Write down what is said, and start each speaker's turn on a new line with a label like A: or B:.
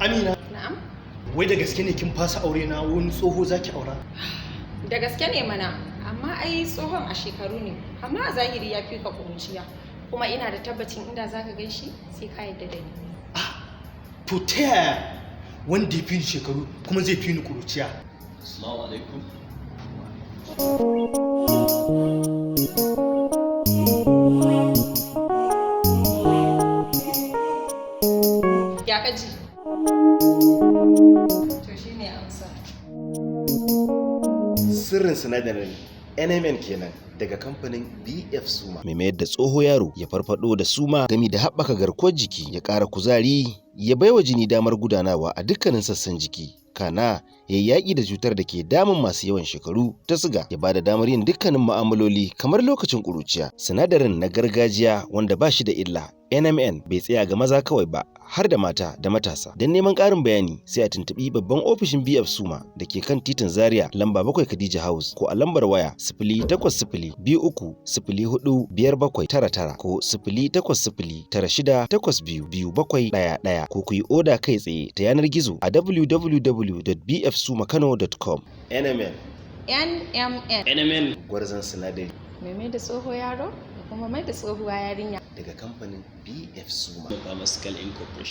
A: Amina.
B: Na'am.
A: Wai da gaske ne kin fasa aure na, wani tsoho zaki aura?
B: Da gaske ne mana, amma ai tsohon a shekaru ne, amma a zahiri ya fi ka kuruciya. Kuma ina da tabbacin inda zaka gan shi sai ka yarda da ni.
A: To ta yaya wanda ya fi ni shekaru kuma zai fi ni kuruciya?
C: Assalamu alaikum.
B: Ya kaji? To shine amsa.
D: Sirrin sinadarin NMN kenan daga kamfanin BF Suma. Mai mayar da tsoho yaro, ya farfado da suma, gami da haɓaka garkuwar jiki, ya ƙara kuzari, ya baiwa jini damar gudanawa a dukkanin sassan jiki. Kana ya yi yaƙi da cutar da ke damun masu yawan shekaru ta siga, ya bada damar yin dukkanin mu'amaloli kamar lokacin ƙuruciya. Sinadarin na gargajiya wanda ba shi da illa, NMN bai tsaya ga maza kawai ba, har da mata da matasa. Don neman ƙarin bayani sai a tuntuɓi babban ofishin BF Suma da ke kan titin Zaria, lamba 7, Khadija House, ko a lambar waya 08023045799 ko 08096822711, ko ku yi oda kai tsaye ta yanar gizo a www.bfsumakano.com. NMN.
B: NMN.
C: NMN.
D: Gwarzon sinadari.
B: Mai mai da tsoho yaro da kuma mai da tsohuwa yarinya.
D: Daga kamfanin BF Suma.
C: Pharmaceutical Incorporation.